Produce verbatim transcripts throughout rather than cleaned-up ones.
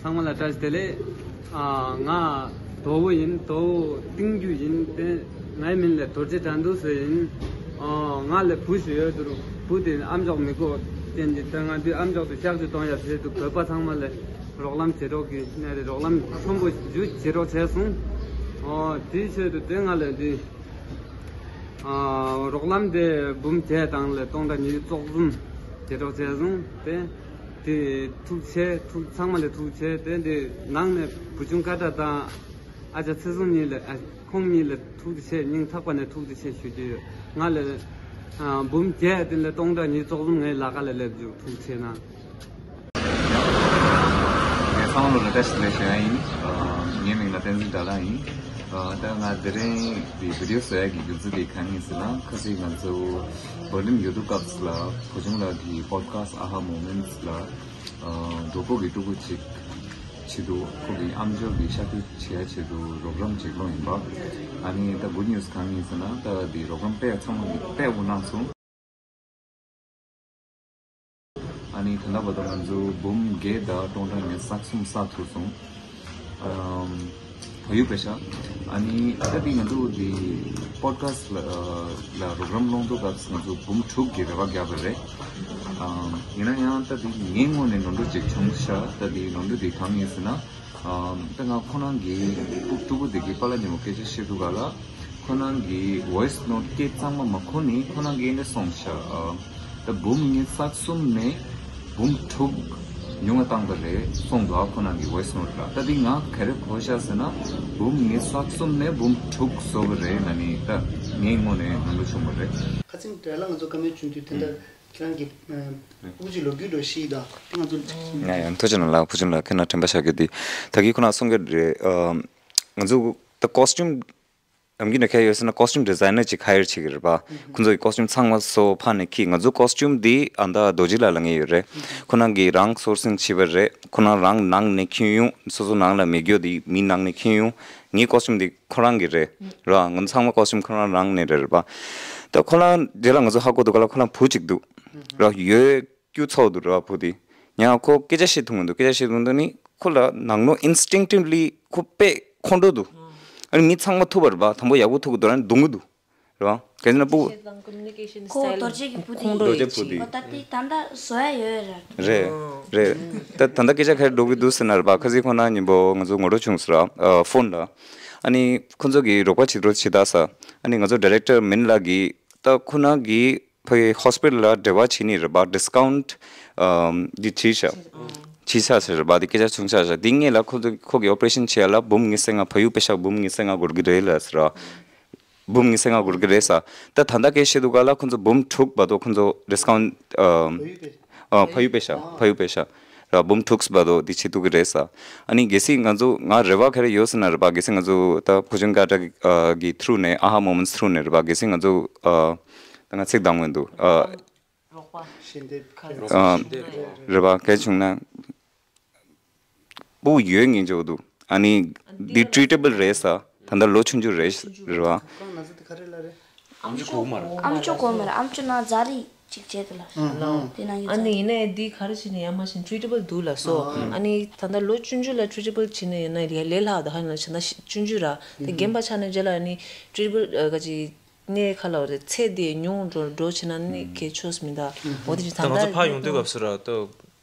ཚང་མ་ལ་བཀྲ་ཤིས་བདེ་ལེགས། ཨ། ང་དོ་བོ་ཡིན། དོ་བོ་ཏིང་རྒྱུ་ཡིན་ཏེ། ངའི་མིང་ལ་རྡོ་རྗེ་དགྲ་འདུལ་ཟེར་ཡིན། ཨ། ང་ལ་བུ་ཞིག་ཡོད་འདུག་བུ་དེ་ཨམ་ཅོག་མི་གོ་རྐྱེན་གྱིས། ད་ང་དུས་ཨམ་ཅོག་དེ་གཤག་བཅོས་གཏོང་ཡ་ཟེར་འདུག་བོད་པ་ཚང་མ་ལ་རོགས་རམ་བྱེད་རོགས་གྱིས། ནས་རོགས་རམ་ཆེན་པོ་ཞུ་བྱེད་རོགས་བྱས་སོང་། ཨོ། དེའི་ཆེད་དུ་དེ་ང་ལ་འདི། ཨ། རོགས་རམ་དེ་འབུམ་བརྒྱད་དང་ལས་སྟོང་ཕྲག་ཉི་ཤུ་རྩ་གསུམ་བྱེད་རོགས་བྱས་སོང་། དེ་དེ་ཐུགས་ཆེ། ཐུགས། ཚང་མ་ལ་ཐུགས་ཆེ། དེ་འདི་ནང་ནས་བུ་ཆུང་ཀ་ཏྲ་དང་ཨ་ཅག་ཚེ་བཟང་གཉིས་ལ། ཨ། ཁོང་གཉིས་ལ་ཐུགས་ཆེ། སྙིང་ཐག་པ་ནས་ཐུགས་ཆེ་ཞུ་རྒྱུ་ཡོད། ང་ལ། ཨ། འབུམ་བརྒྱད་དེ་ལས་སྟོང་ཕྲག་ཉི་ཤུ་རྩ་གསུམ་ངའི་ལག་ཁ་ལ་སླེབས་རྒྱུ། ཐུགས་ཆེ་གནང་། ངས་ཚང་མ་ལ་བཀྲ་ཤིས་བདེ་ལེགས་ཞུ་ཡ་ཡིན། ཨ། ངའི་མིང་ལ་བསྟན་འཛིན་དགྲ་ལྷ་ཡིན། ཨ། ད་ང་དེ་རིང་འདི་བི་ཌི་ཡོ་བཟོ་ཡ་གི་རྒྱུ་མཚན་དེ་གང་ཡིན་ཟེར་ན། ཁ་སང་ང་ཚོ་བར་ལིན་ཡོད་དུས་སྐབས་ལ་བུ་ཆུང་ལགས་ཀྱི་པོ་ཌི་ཁ་སི་ཊི་ཨ་ཧ་མོ་མེན་ཊི་ལ། ཨ། གྲོགས་པོ་གི་ཕྲུ་གུ་ཅིག་ཆེད་དུ། ཁོ་གི་ཨམ་ཅོག་གི་གཤག་བཅོས་བྱེད་ཡ་ཆེད་དུ་རོགས་རམ་ཅིག་སློང་ཡིན་པ། ཨ་ནི་ད་གུཌ་ནིའུ་སི་གང་ཡིན་ཟེར་ན། ད་འདི་རོགས་རམ་དཔེ་ཚང་མ་གི་དཔེ་འོ་གནང་སོང་། ཨ་ནི་ད་ལྟ་བར་དུ་ང་ཚོ་འབུམ་བརྒྱད་དང་སྟོང་ཕྲག་ཉི་ཤུ་རྩ་གསུམ་བསགས་ཐུབ་སོང་། ཨམ། བལ་ཡུལ་པེ་ཤ། ཨ་ནི་ད་འདི་ང་ཚོ་འདི་པོ་ཌི་ཁ་སི་ཊི་ལ་ལ་རོགས་རམ་སློང་དུས་སྐབས་ང་ཚོ་འབུམ་དྲུག་གི་རེ་བ་བརྒྱབ་པ་རེད། ཨམ། ཡིན་ན་ཡང་ད་འདི་ངའི་ངོས་ནས་ནོར་འཁྲུལ་ཅིག་བྱུང་ཤག་ད་འདི་ནོར་འཁྲུལ་འདི་གང་ཡིན་ཟེར་ན། ཨམ། ད་ང་ཁོ་རང་གི་ཕྲུ་གུ་འདི་གི་པཱ་ལགས་མཉམ་པོ་སྐད་ཆ་བཤད་དུས་ག་ལ། ཁོ་རང་གི་ཝོ་ཡི་སི་ནོ་ཊི་སྐད་གཙང་མ་མ་གོ་ནས་ཁོ་རང་གིས་ནས་གསུངས་ཤག་ཨ། ད་འབུམ་ཉི་ཤུ་རྩ་གསུམ་ནས་འབུམ་དྲུག་ཉུང་ང་བཏང་པ་རེད་གསུངས་འདུག་ཁོ་རང་གི་ཝོ་ཡི་སི་ནོ་ཊི་ལ། ད་འདི་ང་ག་རེ་གོ་ཤག་ཟེར་ན། འབུམ་ཉི་ཤུ་རྩ་གསུམ་ནས་འབུམ་དྲུག་བཟོ་བ་རེད་ལབ་ནས་ད་ངའི་ངོས་ནས་ནོར་འཁྲུལ་བྱུང་བ་རེད། ཁ་སང་དེ་ལ་ང་ཚོ་བཀའ་མོལ་བྱུང་དུས་དེ་འདྲ། ཁྱེད་རང་གི་ཨ་ཕྲུ་གུ་ཅིག་ལོ་རྒྱུས་འདྲ་ཤེས་དང་དེ་ང་ཚོ་ལ་ཅིག་ང་ཡང་ཐུགས་རྗེ་གནང་ལགས། ཕུ་ཆུང་ལགས་ཁྱེད་རང་དྲན་པ་བཞག་གི་འདི་ད་གིན་ཁོ་ན་གསུང་གི་རེད། ཨ། ང་ཚོ་ད་ཀོ་སི་ཊིའུམ་ནམ་རྒྱུན་ནས་ག་ཡོད་ཟེར་ན་ཀོ་སི་ཊིའུམ་ཌི་ཛའི་ནར་ཅིག་ཧ་ཡར་བྱེད་ཀྱི་རེད་པ། ཁོང་ཚོ་གི་ཀོ་སི་ཊིའུམ་ཚང་མ་བཟོ་ཕར་ནས་ཁྱེར། ང་ཚོ་ཀོ་སི་ཊིའུམ་འདི་ཨ་ད་རྡོ་རྗེ་ལགས་ལ་ངེས་ཡོད་རེད། ཁོ་རང་གིས་རང་སོར་སིང་བྱས་པ་རེད། ཁོ་རང་རང་ནང་ནས་འཁྱེར་ཡོང་། སོ་སོ་ནང་ལ་མེད་རྒྱུ་དེ་མི་ནང་ནས་འཁྱེར་ཡོང་། ངའི་ཀོ་སི་ཊིའུམ་འདི་ཁོ་རང་གི་རེད། ར། ང་ཚོ་ཚང་མ་ཀོ་སི་ཊིའུམ་ཁོ་རང་རང་ནས་རེད་རེད་པ། ད་ཁོ་རང་རྗེས་ལ་ང་ཚོ་ཧ་གོ་འདུག་ག་ལ། ཁོ་རང་བུ་གཅིག་འདུག་ར། ཡོད། སྐྱུ་ཚོགས་འདུག་ར་བུ་དེ། ཡང་ཁོ་སྐད་ཆ་བཤད་ཐུབ་མི་འདུག་སྐད་ཆ་བཤད་ཐུབ་མི་འདུག་ནི་ཁོ་ལ་ནང་ནོ་ཨིན་སི་ཊིང་ཊིབ་ལི་ཁོ་དཔེ་ཁོང་ཁྲོ་འདུག་ཨ་ནི་མི་ཚང་མ་ཐུབ་པ་རེད་པ། དང་པོ་ཡག་པོ་ཐུབ་ཀྱི་འདུག་ར། ནི་རྡུང་གི་འདུག་རེད་པ། གལ་སྲིད་ན་སྤུ་ཁོ་རྡོ་རྗེ་གི་བུ་དེ་ཁོང་ཁྲོ་རྡོ་རྗེ་བུ་དེ། ཁོ་ད་ལྟ་ད་ལྟ་བཟོ་ཡ་ཡོད་ར། རེད་རེད། ད་ད་ལྟ་སྐད་ཆ་ག་རེ་འགྲོ་གི་འདུག་ཟེར་ན་རེད་པ། ཁ་སང་ཁོ་ན་མཉམ་པོ་ང་ཚོ་ངོ་སྤྲོད་བྱུང་ཟེར་ར། ཨ། ཕོན་ལ། ཨ་ནི་ཁོ་ཚོ་གིས་རོགས་པ་བྱེད་རོགས་བྱེད་ད་ས། ཨ་ནི་ང་ཚོ་ཌི་རེག་ཊར་མིན་ལགས་ཀྱིས། ད་ཁོ་ན་གི་ཕ་གི་ཧོ་སི་པི་ཊལ་ལ་འབྲེལ་བ་བྱེད་ནི་རེད་པ། ཌི་སི་ཀའུན་ཊི་ཨམ་འདི་བྱས་ཤག་བྱས་ཤག་ཟེར་རེད་པ། འདི་སྐད་ཆ་བྱུང་ཤག་ཟེར། འདི་སྔོན་ལ་ཁོ་ཚོ་ཁོ་གི་ཨོ་པ་རེ་ཤན་བྱེད་ཡ་ལ་འབུམ་ཉི་ཤུ་རྩ་ལྔ། བལ་ཡུལ་པེ་ཤ་འབུམ་ཉི་ཤུ་རྩ་ལྔ་འགོར་གི་རེད་ལ་ཟེར་ར། འབུམ་ཉི་ཤུ་རྩ་ལྔ་འགོར་གི་རེད་ས། ད་ད་ལྟ་སྐད་བཤད་དུས་ག་ལ་ཁོ་ཚོ་འབུམ་དྲུག་བར་དུ་ཁོ་ཚོ་ཌི་སི་ཀའུན་ཊི་ཨམ་ཨ་བལ་ཡུལ་པེ་ཤ། བལ་ཡུལ་པེ་ཤ། བལ་ཡུལ་པེ་ཤ། ར། འབུམ་དྲུག་བར་དུ་འདི་བྱེད་ཐུབ་ཀྱི་རེད་ས། ཨ་ནི་གལ་སྲིད་ང་ཚོ་ང་རེ་བ་ག་རེ་ཡོད་ཟེར་ན་རེད་པ། གལ་སྲིད་ང་ཚོ་ད་བུ་ཆུང་ཀ་ཏྲ་གི་ཐུ་རུ་ནས། ཨ་ཧ་མོ་མེན་ཊི་ཐུ་རུ་ནས་རེད་པ། གལ་སྲིད་ང་ཚོ་ཨ་ད་ང་ཚིག་འདང་མི་འདུག་ཨ་རོགས་པ་ཞལ་འདེབས་ཨ་རོགས་པ་ཞལ་འདེབས་རེད་པ། གལ་བྱུང་ན་སྤུ་ཡོད་ངེས་འཇོག་འདུག་ཨ་ནི་འདི་ཊི་རི་ཊེ་བལ་རེད་ས། ད་ལྟ་ལོ་ཆུང་ཆུང་རེད་རེད་པ། ཁོང་ན་ཚ་དེ་ག་རེ་ལ་རེད། ཨམ་ཅོག་གོ་མ་རེད། ཨམ་ཅོག་གོ་མ་རེད། ཨམ་ཅོག་ནང་ཛ་རིག་ཅིག་བྱས་འདུག་ལ། ཨ་ལའོ། དེ་ནང་ཡོད་ཨ་ནི་ཡིན་ནའི་འདི་ག་རེ་བྱས་ནས་ཡ་མ་བྱས་ཊི་རི་ཊེ་བལ་འདུག་ལ་སོ། ཨ་ནི་ད་ལྟ་ལོ་ཆུང་ཆུང་ལ་ཊི་རི་ཊེ་བལ་བྱས་ནས་ཡིན་ན་ལས་ལས་སླ་བ་ད་ཧ་ན་བྱས་ན་ཆུང་ཆུང་ར། དེ་རྒན་པ་ཆགས་ནས་རྗེས་ལ་ཨ་ནི་ཊི་རི་ཊེ་བལ་ག་ཅིག་ནས་ཁ་ལ་བ་རེད། ཚད་དེ་ཉུང་འགྲོ་འགྲོ་བྱས་ན་ནི་གལ་ཆོག་མི་འདུག་འོ་དེ་བྱས་ད་ད་ང་ཚོ་ཕར་ཡོང་དུས་སྐབས་སུ་ར་ཏོ།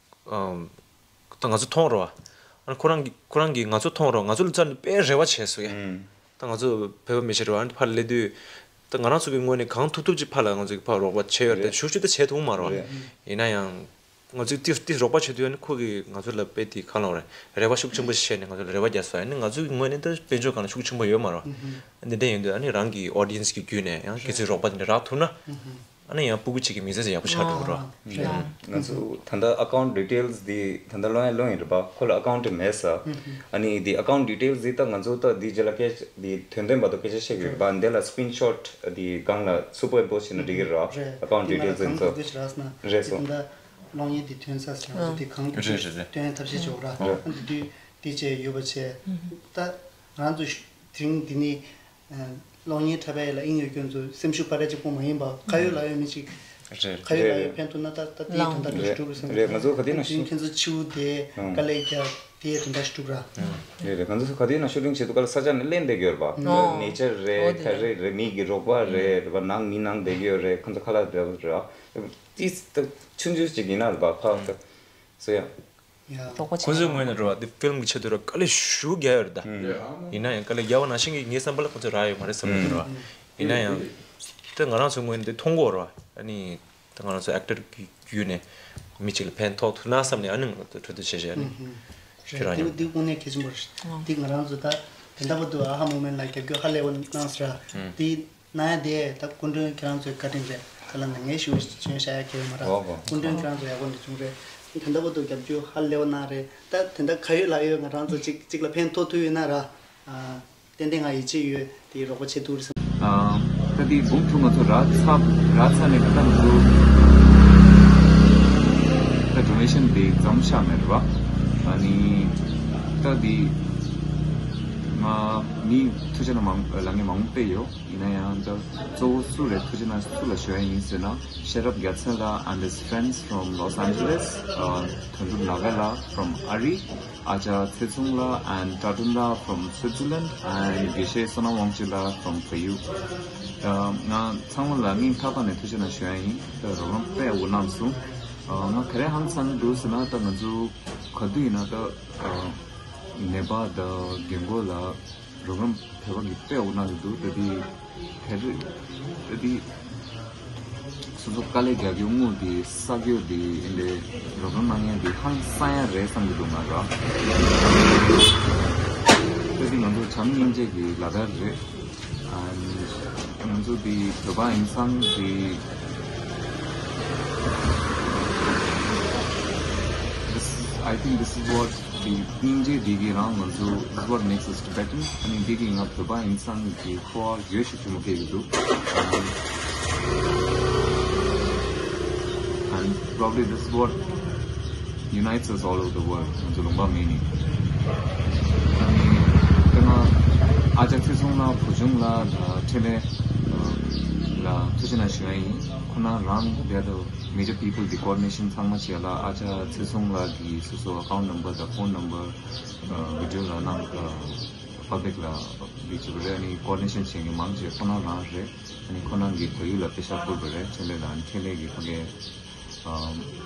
ཨམ། ད་ང་ཚོ་མཐོང་རོགས། ཨ་ནི་ཁོ་རང་གི་ཁོ་རང་གིས་ང་ཚོ་མཐོང་རོགས། ང་ཚོ་ལ་རྩ་ནས་དཔེ་རེ་བ་བྱས་སོང་ཡ། ཨུམ། ད་ང་ཚོ་བོད་པ་མི་ཆེ་རོགས། ཨ་ནི་ཕར་སླེབས་དུས་ད་ང་རང་ཚོ་གི་ངོས་ནས་གང་ཐུབ་ཐུབ་ཅིག་ཕར་ལ་ང་ཚོ་གི་ཕར་རོགས་པ་བྱས་ཡོད་རེད། རེད། ཞུ་ཞུ་ད་བྱས་ཐུབ་མ་རོགས། རེད། ཡིན་ན་ཡང་ང་ཚོས་ཏི་ཏི་རོགས་པ་བྱེད་དུས་ཨ་ནི་ཁོ་གིས་ང་ཚོ་ལ་དཔེ་དེ་གང་ལབ་རེད། རེ་བ་ཤུགས་ཆེན་པོ་ཞིག་བྱས་ནས་ང་ཚོ་ལ་རེ་བ་རྒྱག་སོང་། ཨ་ནི་ང་ཚོ་གི་ངོས་ནས་ད་དཔལ་འབྱོར་སྒང་ལ་ཤུགས་ཆེན་པོ་ཡོད་མ་རོགས། ཨ་ནི་དེ་ཡིན་དུས་ཨ་ནི་རང་གི་ཨོ་ཌི་ཡེན་སི་གི་བརྒྱུད་ནས་ཡང་གལ་སྲིད་རོགས་པ་དེ་འདྲ་རག་ཐུབ་ན། ཨ་ནི་ཡང་སྤུ་གུ་གཅིག་གི་མི་ཚེ་ཡག་པོ་ཆགས་འགྲོ་ར། ཨ། རེད། ང་ཚོ་ད་ལྟ་ཨ་ཀའུན་ཊི་ཌི་ཊེལ་སི་འདི་ད་ལྟ་ལོན་ཡ་ལོན་ཡིན་རེད་པ། ཁོ་ལ་ཨ་ཀའུན་ཊི་མེད་ས། ཨ་ནི་འདི་ཨ་ཀའུན་ཊི་ཌི་ཊེལ་སི་འདི་ད་ང་ཚོ་ད་འདི་རྗེས་ལ་སྐད་འདི་དོན་ལྡན་བར་དུ་སྐད་ཆ་བཤད་ཀྱི་ཡོད་རེད་པ། འདི་ལ་སི་ཀི་རིན་ཤོཊ་འདི་སྒང་ལ་སུ་པར་ཨིམ་པོ་སི་བྱས་ན་འགྲིག་གི་རེད་པ། ཨ་ཀའུན་ཊི་ཌི་ཊེལ་སི་ཚོ་རེད་སོ། ད་གློག་བརྙན་འདི་ཐོན་ས་ཟེར་ང་ཚོ་འདི་གང་ཐུབ་ཐུབ་སྟོན་ཡ་ཐབས་ཤེས་བྱེད་དགོས་ར། ཨ་འདི་དུས་འདི་བྱས་ཡོད་པ་བྱས། ད་ང་ཚོ་དེ་རིང་འདི་ནི། གློག་བརྙན་འཁྲབ་པ་ཡིན་ལ་ཨིན་ཡོད་ཁྱོད་ཚོ་སེམས་ཤུགས་སྤར་ཡ་གཅིག་པོ་མ་ཡིན་པ། ཁ་ཡོད་ལག་ཡོད་མི་ཅིག་ རེད། ཁ་ཡོད་ལག་ཡོད་ཕན་ཐོགས་ན་ད་ད་དེའི་དོན་དག་འདྲ་ཞིག་འགྲུབ་རེད་བསམ། རེད། ང་ཚོ་ག་དུས་ན་ཁྱེད་ཚོ་ཁྱེད་ཚོ་ཕྱིའུ་དེ་ཨང་། དཀའ་ལས་རྒྱག་དེའི་དོན་དག་ཞིག་འགྲུབ་ར། རེད་རེད། ང་ཚོ་ག་དུས་ན་ཤུ་ཊིང་བྱེད་དུས་ག་ལ་ས་ཆ་ནས་གླེང་བསྡད་ཀྱི་ཡོད་རེད་པ། ཨོ། ནེ་ཅར་རེད། འོ་དེ་ག་རེད་རེད། མི་གི་རོགས་པ་རེད། རེད་པ། ནང་མི་ནང་བསྡད་ཀྱི་ཡོད་རེད། ཁོ་ཚོ་ཁ་ལག་བསྡད་པ་རེད། ཏིས་ཏག་ཆུང་ཆུང་ཞིག་ཡིན་ན་རེད་པ། ཕ་ཏག་སོ་ཡ། ཡ། རོགས་པ་བྱེད་ཁོ་ཚོའི་ངོས་ནས་རེད་པ། འདི་ཕིལམ་གི་ཆེད་དུ་ར་དཀའ་ལས་ཞེ་པོ་རྒྱག་ཡོད་རེད་ད། ཡིན་ན་ཡང་དཀའ་ལས་རྒྱག་པ་ནང་བཞིན་གྱི་ངའི་བསམ་པ་ལ་ཁོ་ཚོ་རག་ཡོད་མ་རེད་བསམ་གྱི་འདུག་ར། ཡིན་ན་ཡང་། ད་ང་རང་ཚོའི་ངོས་ནས་འདི་མཐོང་གི་ཡོད་རེད་པ། ཨ་ནི། ད་ང་རང་ཚོ་ཨེག་ཊར་གི་བརྒྱུད་ནས་མི་གཅིག་ལ་ཕན་ཐོགས་ཐུབ་ན་བསམ་ནས་ཨ་ནི་ང་ཚོ་གྲོས་བསྡུར་བྱས་བྱས་ཨ་ནི། ཁྱོད་རང་ཡོང་། འདི་དངོས་གནས་གལ་ཆེན་པོ་རེད། འདི་ང་རང་ཚོ་ད་དེ་འདྲ་བར་དུ་ཨ་ཧ་མོ་མེན་ཊི་ལ་རྒྱབ་སྐྱོར་ཧ་ལས་པ་གནང་ཟེར་ར། འདི་གནང་ཡ་དེ་ད་སྐུ་མགྲོན་ཁྱེད་རང་ཚོའི་བཀའ་དྲིན་རེད། ཁ་ལ་ན་ངས་ཞུ་ཞུ་བྱ་ཡ་གལ་ཡོད་མ་རེད། འོ་འོ། སྐུ་མགྲོན་ཁྱེད་རང་ཚོ་ཡག་པོ་འདྲ་བྱུང་རེད། དེ་འདྲ་བར་དུ་རྒྱབ་སྐྱོར་ཧ་ལས་པ་གནང་རེད། ད་དེ་འདྲ་ཁ་ཡོད་ལག་ཡོད་ང་རང་ཚོ་གཅིག་གཅིག་ལ་ཕན་ཐོགས་ཐུབ་ཡོད་ན་ར། ཨ། ཏན་ཏན་ང་ཡིད་ཆེས་ཡོད། དེ་རོགས་པ་བྱེད་ཐུབ་རེད་བསམ། ཨ། ད་དེ་འབུམ་ཐུག་ང་ཚོ་ར་ཚ་ར་ཚ་ནས་ད་ལྟ་ང་ཚོ་ད་ཌོ་ནེ་ཤན་དེ་མཚམས་བཞག་མེད་རེད་པ། ཨ་ནི་ད་དེ་ང་མི་ཐུགས་རྗེ་ཆེ་ན་མང་ལགས་ངས་མང་པོ་བལྟས་ཡོད། ཡིན་ན་ཡང་ད་གཙོ་བོ་སུ་རེད་ཐུགས་རྗེ་ཆེ་ན་སུ་ལ་ཞུ་ཡ་ཡིན་ཟེར་ན། ཤེ་རབ་རྒྱལ་མཚན་ལགས་and his friends from Los Angeles, ཨ། དོན་གྲུབ་ནཱ་ག་ལགས་from ཨ་རི། ཨ་ཅག་ཚེ་བཙུན་ལགས་and གྲྭ་སྒྲོན་ལགས་from Switzerland and དགེ་བཤེས་བསོད་ནམས་དབང་ཕྱུག་ལགས་from ཕ་ཡུལ། ང་ཚང་མ་ལ་སྙིང་ཐག་པ་ནས་ཐུགས་རྗེ་ཆེ་ཞུ་ཡ་ཡིན། ད་རོགས་རམ་དཔེ་ཡག་པོ་གནང་སོང་། ང་ག་རེ་ཧང་སང་གི་འདུག་ཟེར་ན་ད་ང་ཚོ་ག་དུས་ཡིན་ན་ད་ནེ་པཱལ་དང་རྒན་གོག་ལ་རོགས་རམ་བོད་པ་གིས་དཔེ་ཡག་པོ་གནང་གི་འདུག་ད་དེ་ག་རེ་ད་དེ། སོ་སོ་དཀའ་ལས་རྒྱག་རྒྱུ་དངུལ་དེ་བསགས་རྒྱུ་དེ་ཨིན་དེ་རོགས་རམ་གནང་མཁན་དེ་ཧང་སང་ཡ་རེད་བསམ་གྱི་འདུག་ང་རང་། དེ་དེ་ང་ཚོ་བྱམས་སྙིང་རྗེ་གི་ལག་བསྟར་རེད། ཨ་ནི་ང་ཚོ་དེ་བོད་པ་ཡིན་ཙང་དེ་this, I think this is what དེ་སྙིང་རྗེ་དེ་གིས་རང་ང་ཚོ this is what makes us Tibetan. ཨ་ནི་དེ་གིས་ང་བོད་པ་ཡིན་ཙང་གི་ཁོ་བ་ཡོད་ཤུགས་ཆེན་པོ་སྐྱེ་གི་འདུག And probably this is what unites us all over the world. ང་ཚོ་ལུང་པ་མེད་ནི། ཨ་ནི་དེ་ང་ཨ་ཅག་ཚེ་བཙུན་ལགས་བུ་ཆུང་ལགས་འཕྲིན་ལས་ལ་ཐུགས་རྗེ་ཆེ་ཞུ་ཡ་ཡིན། ཁོ་ན་རང་དེ་དུ་major people དེ་coordination ཚང་མ་བྱས་ལ་ཨ་ཅག་ཚེ་བཙུན་ལགས་ཀྱི་སོ་སོ་account number དང་phone number video ལ་ནང་བི་ཌི་ཡོ་ལ་ནང་public ལ་འདི་བྱེད་པ་རེད། ཨ་ནི་coordination བྱེད་མཁན་མང་ཆེ་ཁོ་ན་རང་རེད། ཨ་ནི་ཁོ་ན་གི་བལ་ཡུལ་ལ་པེ་ཤག་བསྐུར་བ་རེད། འཕྲིན་ལས་ལ་ཨ་ནི་འཕྲིན་ལས་ཀྱི་ཕ་གའི་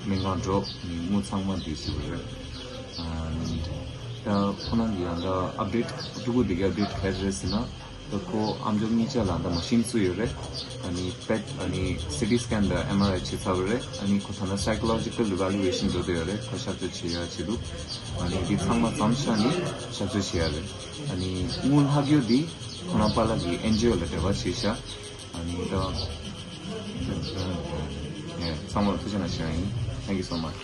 སྨན་ཁང་འགྲོ་ནི་དངུལ་ཚང་མ་འདི་བྱེད་པ་རེད། ཨ་ནི་ད་ཁོ་ན་གི་ཡང་ད་update ཕྲུ་གུ་འདི་གའི་update ག་རེ་རེད་ཟེར་ན། ད་ཁོ་ཨམ་ཅོག་གཉིས་ཆ་ལ་ད་མ་ཤིན་བཙུགས་ཡོད་རེད། ཨ་ནི་པེཊ་ཨ་ནི་སི་ཊི་སི་ཀེན་དང་ཨེམ་ཨར་ཨའི་བྱས་ཚར་བ་རེད། ཨ་ནི་ཁོ་ད་ལྟ་psychological evaluation འགྲོ་བསྡད་ཡོད་རེད། ཁོ་གཤག་བཅོས་བྱེད་ཡ་བྱེད་འདུག་ཨ་ནི་འདི་ཚང་མ་མཚམས་བཞག་ནི་གཤག་བཅོས་བྱེད་ཡ་རེད། ཨ་ནི་དངུལ་ལྷག་རྒྱུ་འདི་ཁོ་རང་པཱ་ལགས་ཀྱི་ཨེན་ཇི་ཨོ་ལ་འབྲེལ་བ་བྱས་ཤག་ཨ་ནི་ད་ཚང་མ་ལ་ཐུགས་རྗེ་ཆེ་ཞུ་ཡ་ཡིན། Thank you so much.